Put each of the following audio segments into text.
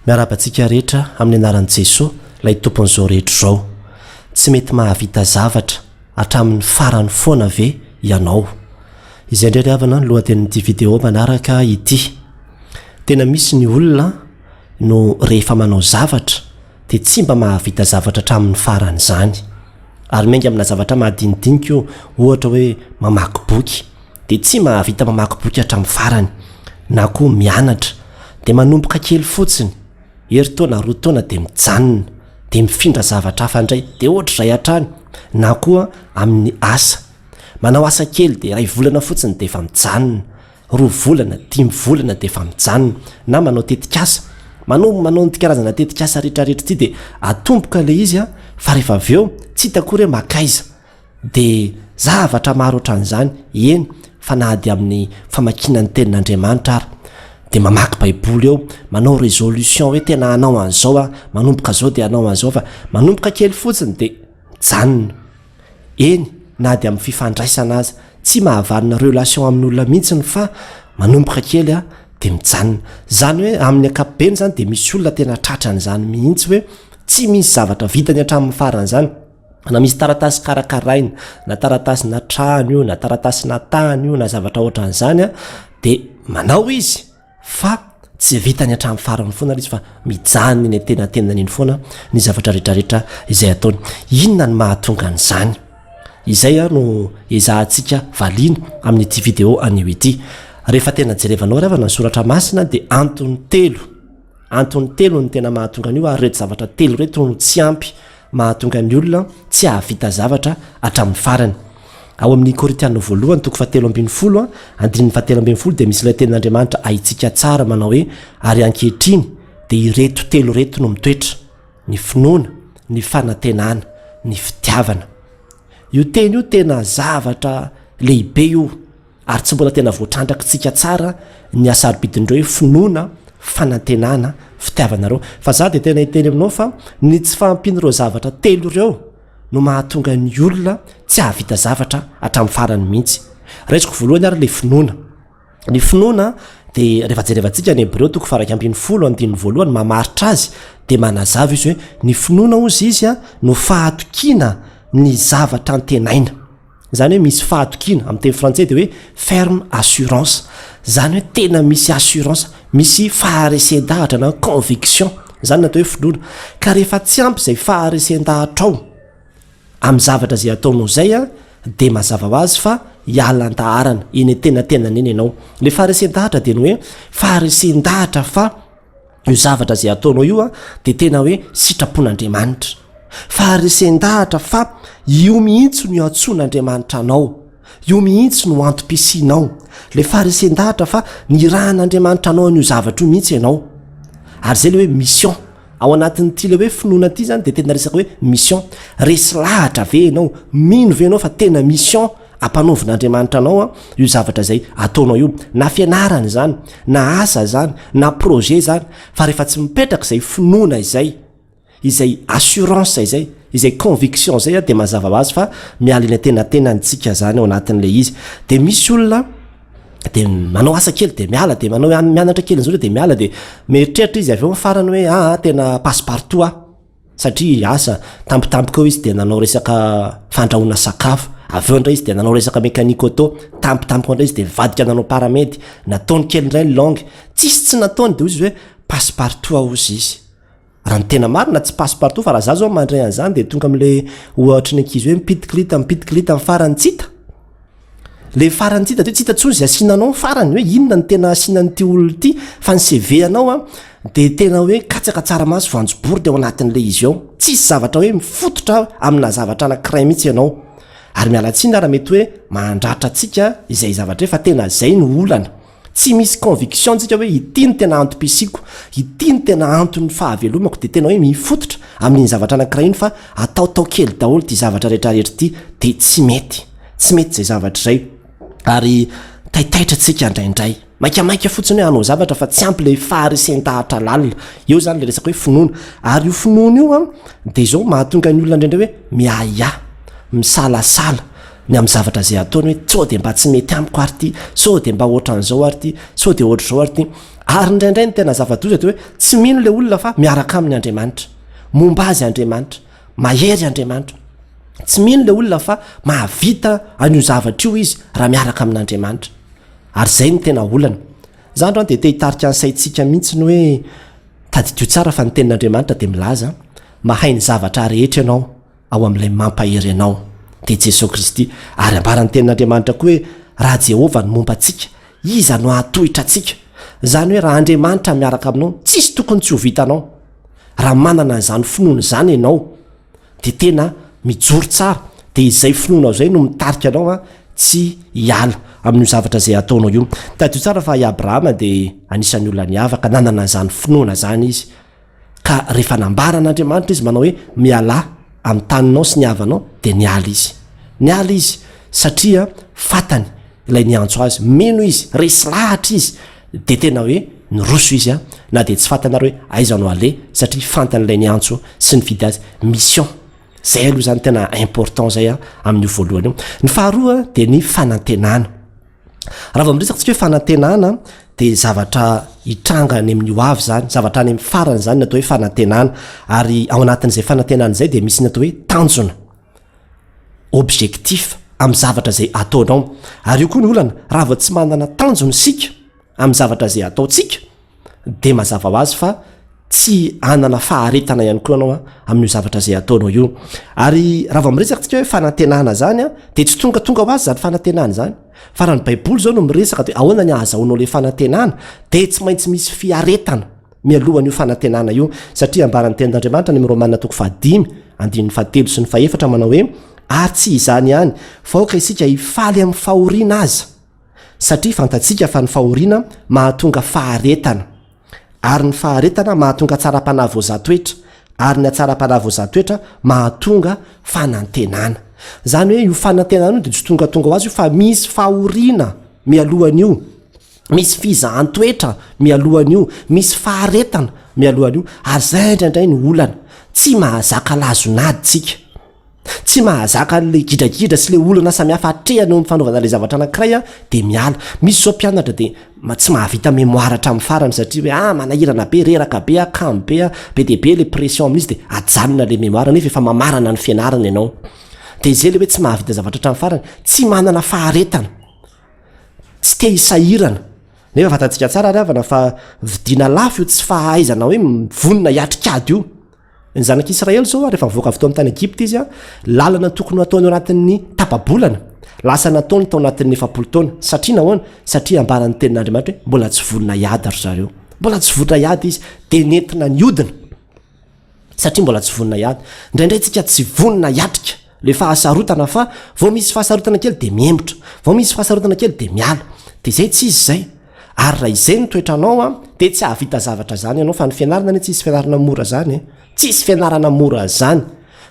Miarahaba antsika rehetra amin'ny anaran'i Jesoa ilay Tompon'izao rehetra izao. Tsy mety mahavita zavatra hatramin'ny farany foana ve ianao? Izay indray ry havana ny lohatenin'ity vidéo manaraka ity. Tena misy ny olona no rehefa manao zavatra dia tsy mba mahavita zavatra hatramin'ny farany izany. Ary miainga amina zavatra madinidinika io, ohatra hoe mamaky boky. dia tsy mahavita mamaky boky hatramin'ny farany, na koa mianatra, dia manomboka kely fotsiny, herintaona, roa taona dia mijanona, dia mifindra zavatra hafa indray, dia ohatr'izay hatrany, na koa amin'ny asa, manao asa kely dia iray volana fotsiny dia efa mijanona, roa volana, dimy volana dia efa mijanona, na manao tetikasa, manao manao an'ity karazana tetikasa rehetrarehetra ity dia atomboka ilay izy an, fa rehefa avy eo tsy hita akory hoe mankaiza. Dia zavatra maro ohatran'izany, eny fa na dia amin'ny famakiana ny tenin'Andriamanitra ara. Dia mamaky baiboly eo, manao résolution hoe tena hanao an'izao aho, manomboka izao dia hanao an'izao fa manomboka kely fotsiny dia mijanona. Eny na dia amin'ny fifandraisana aza, tsy mahavanona relation amin'olona mihitsy fa manomboka kely dia mijanona. Izany hoe amin'ny ankapobeny izany dia misy olona tena tratran'izany mihitsy hoe tsy misy zavatra vitany hatramin'ny farany izany. Na misy taratasy karakaraina, na taratasy na trano io, na taratasy na tany io, na zavatra ohatran'izany an, de manao izy fa tsy vitany hatramin'ny farany foana ilay izy fa mijanona eny antenatenany eny foana ny zavatra rehetrarehetra izay ataony. Inona no mahatonga an'izany? Izay an no ezahantsika valiana amin'ity vidéo anio ity. Rehefa tena jerevanao ry havana ny soratra masina dia antony telo, antony telo no tena mahatonga an'io ary ireto zavatra telo ireto no tsy ampy mahatonga ny olona tsy hahavita zavatra hatramin'ny farany. Ao amin'ny Korintiana voalohany toko fahatelo ambinifolo, andininy fahatelo ambinifolo dia misy ilay tenin'Andriamanitra haintsika tsara manao hoe ary ankehitriny dia ireto telo ireto no mitoetra, ny finoana, ny fanantenana, ny fitiavana. Io teny io tena zavatra lehibe io. Ary tsy mbola tena voatrandrakitsika tsara ny hasarobidin'ireo hoe finoana, fanantenana, fitiavana ireo. Fa za dia tena hiteny aminao fa ny tsy fahampian'ireo zavatra telo ireo no mahatonga ny olona tsy hahavita zavatra hatramin'ny farany mihitsy. Raisiko voalohany ary ilay finoana. Ny finoana dia rehefa jerevantsika ny Hebreo toko faha 11 andininy voalohany mamaritra azy dia manazava izy hoe ny finoana hozy izy no fahatokiana ny zavatra antenaina. Izany hoe misy fahatokiana, amin'ny teny frantsay dia hoe ferme assurance. Izany hoe tena misy assurance, misy faharesen-dahatra na conviction, izany no atao hoe finoana. Ka rehefa tsy ampy izay faharesen-dahatrao amin'ny zavatra izay ataonao izay an, dia mazava ho azy fa hiala an-daharana eny an-tenatenany eny ianao. Ilay faharesen-dahatra dia ny hoe faharesen-dahatra fa io zavatra izay ataonao io dia tena hoe sitrapon'Andriamanitra. Faharesen-dahatra fa io mihitsy no iantsoan'Andriamanitra anao, io mihitsy no antom-pisianao. Ilay faharesen-dahatra fa nirahan'Andriamanitra anao an'io zavatra io mihitsy ianao. Ary izay ilay hoe mission. Ao anatin'ity ilay hoe finoana ity izany dia tena resaka hoe mission. Resy lahatra ve ianao? Mino ve ianao fa tena mission ampanaovin'Andriamanitra anao io zavatra izay ataonao io? Na fianarana izany, na asa izany, na projet izany, fa rehefa tsy mipetraka izay finoana izay, izay assurance izay, izay conviction izay dia mazava ho azy fa miala eny antenatenantsika izany ao anatin'ilay izy. Dia misy olona dia manao asa kely dia miala, dia manao mianatra kely an'izao dia miala, dia mieritreritra izy avy eo amin'ny farany hoe aa tena passe partout aho. Satria asa, tampotampoka eo izy dia nanao resaka fandrahoana sakafo, avy eo indray izy dia nanao resaka mécanique auto, tampotampoka indray izy dia nivadika nanao paramedy, nataony kely indray ny langue, tsisy tsy nataony dia hoy izy hoe passe partout aho hozy izy. Raha ny tena marina tsy passe partout fa raha za zao mandray an'izany dia tonga amin'ilay ohatry ny ankizy hoe mipitikilita mipitikilita amin'ny farany tsy hita. Le farany tsy hita de tsy hita tsony zay asiana anao ny farany hoe inona no tena asiana an'ity olona ity fa ny CV anao a de tena hoe katsaka tsaramaso voanjobory de ao anatin'le izy ao tsisy zavatra hoe mifototra amina zavatra anankiray mihitsy ianao ary miala tsiny ara mety hoe mandratra antsika izay zavatra hoe fa tena zay no olana Tsy misy conviction tsika hoe ity no tena antom-pisiako, ity no tena anton'ny fahavelomako dia tena hoe mifototra amin'iny zavatra anankiray iny fa ataotao kely daholo ity zavatra rehetra rehetra ity dia tsy mety. Tsy mety izay zavatra izay. Ary taitaitra tsika indraindray. Maikamaika fotsiny hoe hanao zavatra fa tsy ampy ilay faharesen-dahatra lalina. Eo izany ilay resaka hoe finoana. Ary io finoana io an, dia izao mahatonga ny olona indraindray hoe miahiahy, misalasala. ny amin'ny zavatra izay ataony hoe sao dia mba tsy mety amiko ary ity, sao dia mba ohatran'izao ary ity, sao dia ohatr'izao ary ity. Ary indraindray ny tena zava-doza dia hoe tsy mino ilay olona fa miaraka aminy Andriamanitra, momba azy Andriamanitra, mahery Andriamanitra. Tsy mino ilay olona fa mahavita an'io zavatra io izy raha miaraka amin'Andriamanitra. Ary izay no tena olana. Za androany dia te hitarika ny saintsika mihitsy ny hoe tadidio tsara fa ny tenin'Andriamanitra dia milaza mahay ny zavatra rehetra ianao ao amin'ilay mampahery anao, dia Jesoa Kristy. Ary ambaran'ny tenin'Andriamanitra koa hoe raha Jehovah no momba antsika, iza no hahatohitra antsika? Izany hoe raha Andriamanitra miaraka aminao, tsisy tokony tsy ho vitanao. Raha manana an'izany finoana izany ianao, dia tena mijoro tsara, dia izay finoanao izay no mitarika anao tsy hiala amin'io zavatra izay ataonao io. Tadidio tsara fa i Abrahama dia anisan'ny olona niavaka, nanana an'izany finoana izany izy. Ka rehefa nambaran'Andriamanitra izy manao hoe mialà amin'ny taninao sy ny havanao dia niala izy. Niala izy satria fatany ilay niantso azy, mino izy, resy lahatra izy dia tena hoe niroso izy na dia tsy fantany ary hoe aiza no aleha satria fantany ilay niantso sy nifidy azy. Mission. Zay aloha zany tena important zay amin'io voalohany io. Ny faharoa dia ny fanantenana. Raha vao miresaka tsika hoe fanantenana dia zavatra hitranga any amin'ny ho avy zany, zavatra any amin'ny farany zany ny atao hoe fanantenana, ary ao anatin'izay fanantenana izay dia misy ny atao hoe tanjona, objectif amin'ny zavatra izay ataonao. Ary io koa ny olana, raha vao tsy manana tanjona isika amin'ny zavatra izay ataontsika dia mazava ho azy fa tsy hanana faharetana ihany koa ianao amin'io zavatra izay ataonao io. Ary raha vao miresaka tsika hoe fanantenana zany dia tsy tongatonga ho azy zany fanantenana zany. Fa raha ny baiboly zao no miresaka dia ahoana ny ahazahoanao le fanantenana dia tsy maintsy misy fiaretana mialohan'io fanantenana io, satria ambaran'ny tenin'Andriamanitra any amin'ny Romana toko fahadimy andininy fahatelo sy ny fahefatra manao hoe ary tsy izany ihany fa aoka isika hifaly amin'ny fahoriana aza satria fantatsika fa ny fahoriana mahatonga faharetana Ary ny faharetana mahatonga hatsaram-panahy voazaha toetra, ary ny hatsaram-panahy voazaha toetra mahatonga fanantenana. Izany hoe io fanantenana io dia tsy tongatonga ho azy io fa misy fahoriana mialohan'io, misy fizahan-toetra mialohan'io, misy faharetana mialohan'io, ary izay indraindray no olana, tsy mahazaka lazon'ady tsika. Tsy mahazaka an'ilay gidragidra sy ilay olana samihafa atrehany eo amin'ny fanaovana ilay zavatra anankiray an, dia miala. Misy izao mpianatra dia tsy mahavita mémoire hatramin'ny farany satria hoe ah manahirana be, reraka be aho, kamo be aho, be dia be ilay pression amin'izy dia ajanona ilay mémoire nefa efa mamarana ny fianarana ianao. Dia izay ilay hoe tsy mahavita zavatra hatramin'ny farany, tsy manana faharetana, tsy te hisahirana. Nefa fantatsika tsara ry havana fa vidiana lafo io tsy fahaizana hoe mivonona hiatrika ady io. Ny zanak'i Israely izao rehefa nivoaka avy tao amin'ny tany Egypta izy, lalana tokony ho ataony ao anatin'ny tapa-bolana, lasa nataony tao anatin'ny 40 taona. Satria nahoana? Satria ambaran'ny tenin'Andriamanitra hoe mbola tsy vonona hiady ry zareo. Mbola tsy vonona hiady izy, dia nentina nihodina satria mbola tsy vonona hiady. Indraindray tsika tsy vonona hiatrika le fahasarotana fa vao misy fahasarotana kely dia mihemotra, vao misy fahasarotana kely dia miala. Dia izay tsy izy izay. Ary raha izay no toetranao an, dia tsy hahavita zavatra zany ianao, fa ny fianarana anie tsisy fianarana mora zany e, tsisy fianarana mora zany,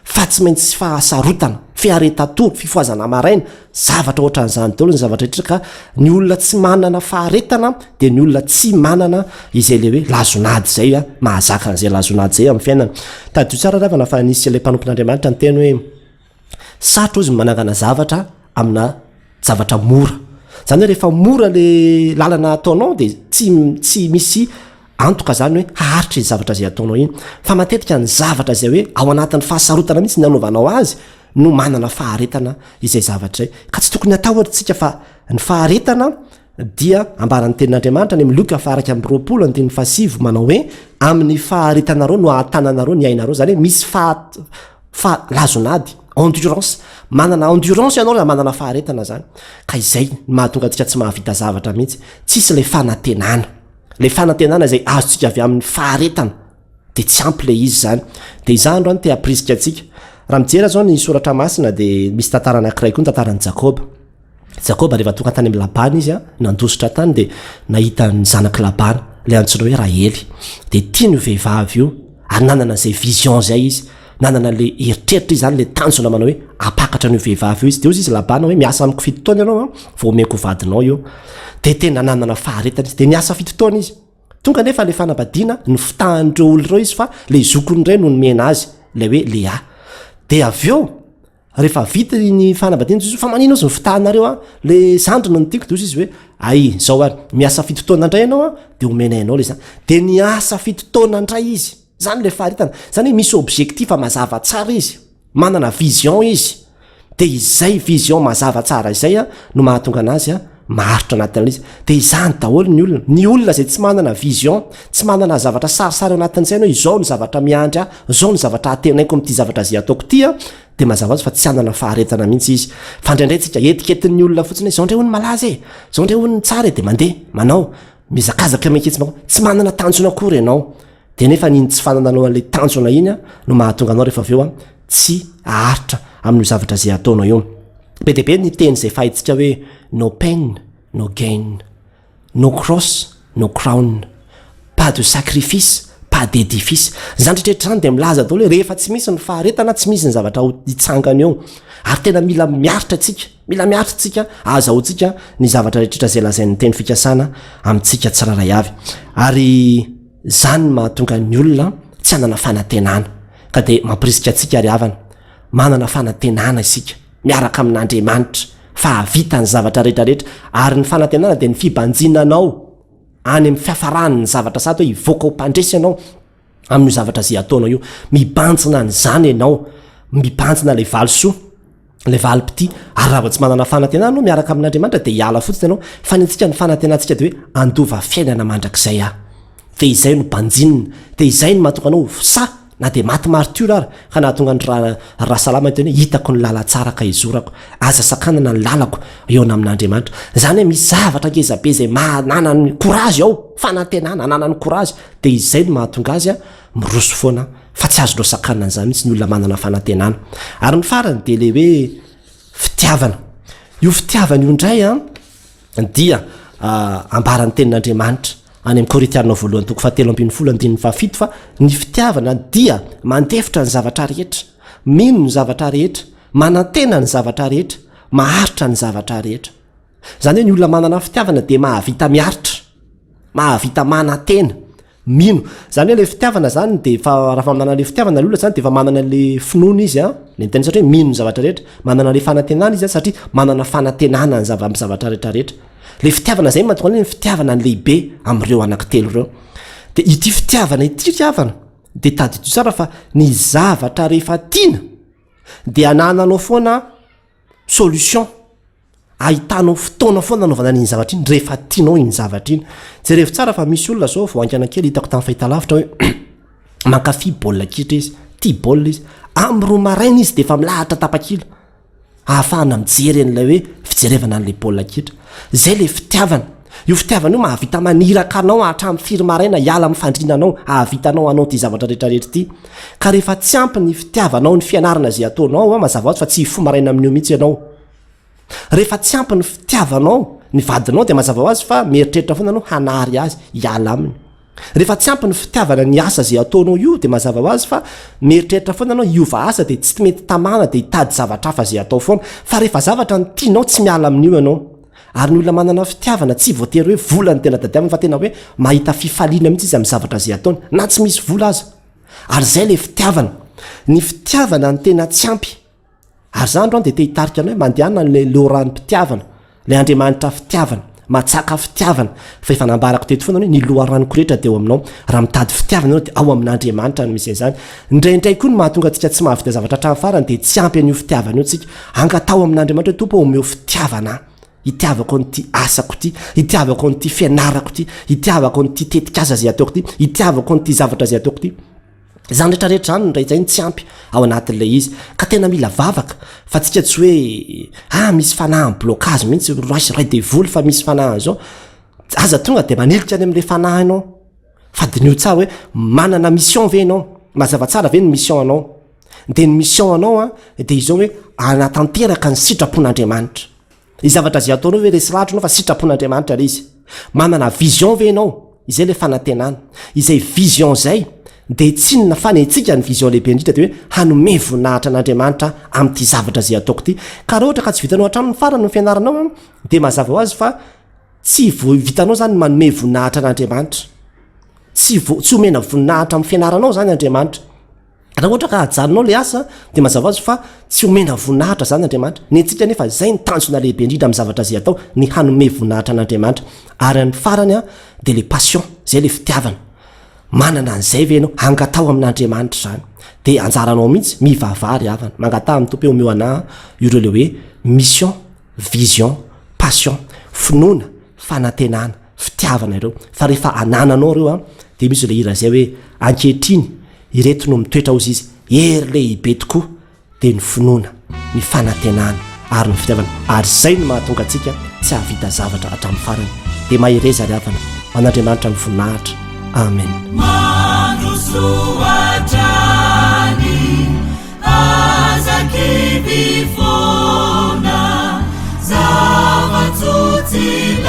fa tsy maintsy fahasarotana, fiaretan-tory, fifohazana maraina, zavatra ohatran'izany daholo ny zavatra rehetra ka ny olona tsy manana faharetana dia ny olona tsy manana izay le hoe lazon'ady zay an, mahazaka an'izay lazon'ady zay amin'ny fiainana. Tadidio tsara ry havana fa nisy ilay mpanompon'Andriamanitra niteny hoe, Sarotra ozy ny manangana zavatra amina zavatra mora. Zany hoe rehefa mora le lalana ataonao de tsy tsy misy antoka zany hoe haharitra iny zavatra zay ataonao iny. Fa matetika ny zavatra zay hoe ao anatin'ny fahasarotana mihitsy ny anaovanao azy no manana faharetana izay zavatra izay. Ka tsy tokony hatahotra tsika fa ny faharetana dia ambaran'ny tenin'Andriamanitra any amin'ny Lioka faha 21 andininy fahasivy manao hoe amin'ny faharetanareo no ahatananareo ny ainareo. Zany hoe misy faha fa lazon'ady, endurance, manana endurance ianao raha manana faharetana zany, ka izay no mahatonga antsika tsy mahavita zavatra mihitsy, tsisy ilay fanantenana, ilay fanantenana izay azontsika avy amin'ny faharetana de tsy ampy ilay izy zany, de izaho androany te hampirisika antsika, raha mijery zao ny soratra masina de misy tantara anankiray koa ny tantaran'i Jakoba, Jakoba rehefa tonga tany amin'i Labana izy, nandositra tany dia nahita ny zanak'i Labana, ilay antsoina hoe Rahely. Dia tiany io vehivavy io, ary nanana an'izay vision izay izy, nanana an'ilay eritreritra izy izany, ilay tanjona manao hoe hampakatra an'io vehivavy io izy. Dia hoy izy Labana hoe miasa amiko fito taona ianao an, vao omeko ho vadinao io. Dia tena nanana faharetana izy, dia niasa fito taona izy. Tonga anefa ilay fanambadiana, nifitahan'ireo olona ireo izy fa ilay zokiny indray no nomena azy, ilay hoe Lea. Dia avy eo, rehefa vita ny fanambadiana Jesosy fa manino ozy ny fitahanareo a le zandriny no tiako de ozy izy hoe ay zao ary miasa fito taona indray ianao a de omenay anao le zany de niasa fito taona indray izy zany le faharetana zany hoe misy objectif mazava tsara izy manana vision izy de izay vision mazava tsara izay a no mahatonga anazy a maharitra anatin'la izy de izany daholo ny olona ny olona zay tsy manana vision tsy manana zavatra sarisary anatin'ny saina hoe izao ny zavatra miandry a zao ny zavatra atenaiko am'ty zavatra zay ataoko ty a de mazava azy fa tsy anana faharetana mihitsy izy fa indraindray tsika etiketin'ny olona fotsiny hoe zao ndray hony malaza e zao ndray hony tsara e de mandeha manao mizakazaka mihitsy mako tsy manana tanjona akory ianao de nefa niny tsy fanananao an'le tanjona iny a no mahatonga anao rehefa avy eo a tsy aharitra amin'io zavatra zay ataonao io be de be ny teny zay fahaitsika hoe no pain no gain no cross no crown pas de sacrifice pas d'édifice zany rehetrarehetra zany de milaza daholo hoe rehefa tsy misy ny faharetana tsy misy ny zavatra hitsangana eo ary tena mila miaritra atsika mila miaritra tsika azahoantsika ny zavatra rehetrrehetra zay lazain'ny teny fikasana amintsika tsiraray avy ary zany mahatonga ny olona tsy hanana fanantenana ka de mampirisika atsika ary havana manana fanantenana isika miaraka amin'andriamanitra fa havita ny zavatra rehetrarehetra ary ny fanantenana de ny fibanjinanao any amin'ny fiafarany ny zavatra sady hoe hivoaka ho mpandresy ianao amin'io zavatra zay ataonao io mibanjina an'izany ianao mibanjina le valisoa le valim-pitia ary raha vao tsy manana fanantenana anao miaraka amin'andriamanitra de hiala fotsiny ianao fa ny antsika ny fanantenantsika de hoe andova fiainana mandrakizay aho de izay no banjinina de izay no mahatonga anao sa na de maty martiora ary ka nahatonga ny raha rahasalama teny hoe hitako ny lala-tsara ka izorako aza sakanana ny lalako eo ana amin'andriamanitra zany hoe misy zavatra angezabe zay mananany courage ao fanantenana ananany courage de izay no mahatonga azy a miroso foana fa tsy azonao sakanana an'izany mihitsy ny olona manana fanantenana ary ny farany de le hoe fitiavana io fitiavana io indray a dia ambaran'ny tenin'andriamanitra any amin'ny korintianina voalohany toko fahatelo ambin'ny folo andininy fahafito fa ny fitiavana dia mandefitra ny zavatra rehetra mino ny zavatra rehetra manantena ny zavatra rehetra maharitra ny zavatra rehetra zany hoe ny olona manana fitiavana de mahavita miaritra mahavita manantena mino zany hoe le fitiavana zany de fa raha fa manana le fitiavana le olona zany de fa manana le finoana izy a le miteny satria hoe mino ny zavatra rehetra manana le fanantenana izy a satria manana fanantenana ny zava zavatra rehetrarehetra le fitiavana zay mahatonga ny fitiavana ny lehibe am'ireo anankitelo ireo de ity fitiavana ity ry havana de tadidio tsara fa ny zavatra rehefa tiana de anananao foana solution ahitanao fotoana foana anaovana an'iny zavatra iny rehefa tianao iny zavatra iny jerevo tsara fa misy olona zao vao haingana kely hitako tamin'ny fahitalavitra hoe mankafy baolina kitra izy tia baolina izy amy roa maraina izy de efa milahatra tapakila ahafahana mijery an'ilay hoe fijerevana an'le baolina kitra zay le fitiavana io fitiavana io mahavita maniraka anao hatramin'ny firy maraina hiala amin'ny fandrinanao ahavitanao anao ty zavatra rehetrarehetra ty ka rehefa tsy ampy ny fitiavanao ny fianarana zay ataonao a mazava azy fa tsy hifoha maraina amin'io mihitsy ianao rehefa tsy ampy ny fitiavanao ny vadinao de mazava ho azy fa mieritreritra foana anao hanary azy hiala aminy rehefa tsy ampy ny fitiavana ny asa zay ataonao io de mazava ho azy fa mieritreritra foana anao hiova asa de tsy mety tamana de hitady zavatra hafa zay atao foana fa rehefa zavatra ny tianao tsy miala amin'io ianao ary ny olona manana fitiavana tsy voatery hoe vola ny tena tadiavina fa tena hoe mahita fifaliana mihitsy izy amin'ny zavatra zay ataony na tsy misy vola aza ary zay le fitiavana ny fitiavana ny tena tsy ampy ary za androany de te hitarika anao hoe mandehana an'le loharanom-pitiavana le andriamanitra fitiavana matsaka fitiavana fa efa nambarako teto foana hoe ny loharanoko rehetra de eo aminao raha mitady fitiavana ianao de ao amin'andriamanitra no misy an'izany indraindray koa ny mahatonga antsika tsy mahavita zavatra hatramin'ny farany de tsy ampy an'io fitiavana io tsika angatao amin'andriamanitra hoe tompo omeo fitiavana itiavako an'ity asako ty itiavako an'ity fianarako ty itiavako an'ity tetikasa zay ataoko ty itiavako an'ity zavatra zay ataoko ty zany rehetrarehetra zany ndray zay ny tsy ampy ao anatin'ilay izy ka tena mila vavaka fa tsika tsy hoe ah misy fanahy blocage mihitsy raisy ray devoly fa misy fanahy zao aza tonga de manilika any am'le fanahy anao fa dinio tsara hoe manana mission ve ianao mazava tsara ve ny mission anao de ny mission anao a de izao hoe anatanteraka ny sitrapon'andriamanitra ny zavatra zay ataonao hoe resy lahatra anao fa sitrapon'andriamanitra le izy manana vision ve ianao izay le fanantenana izay vision zay de tsinona fa ny antsika ny vision lehibe indrindra de hoe hanome voninahitra an'andriamanitra am'ty zavatra zay ataoko ty ka raha ohatra ka tsy vitanao hatramin'ny farany ny fianaranao a de mazava ho azy fa tsy vo vitanao zany manome voninahitra an'andriamanitra tsy vo tsy omena voninahitra amin'ny fianaranao zany andriamanitra. Raha ohatra ka ajanonao le asa dia mazava ho azy fa tsy omena voninahitra zany Andriamanitra. Ny antsika anefa izay ny tanjona lehibe indrindra amin'ny zavatra izay atao, ny hanome voninahitra an'Andriamanitra. Ary amin'ny farany an, dia le passion, izay le fitiavana. Manana an'izay ve ianao? Angataho amin'Andriamanitra izany. Dia anjaranao mihitsy, mivavaha ry havana. Mangataha amin'ny Tompo hoe omeo anah ireo le hoe mission, vision, passion, finoana, fanantenana, fitiavana ireo. Fa rehefa anananao ireo an, dia misy ilay hira izay hoe ankehitriny ireto no mitoetra hozy izy, hery lehibe tokoa dia ny finoana, ny fanantenana ary ny fitiavana. Ary izay no mahatonga antsika tsy hahavita zavatra hatramin'ny farany. Dia mahereza ry havana, ho an'Andriamanitra ny voninahitra. Amen. Mandrosoa hatrany, aza kivy foana, zava-tsoa tsy.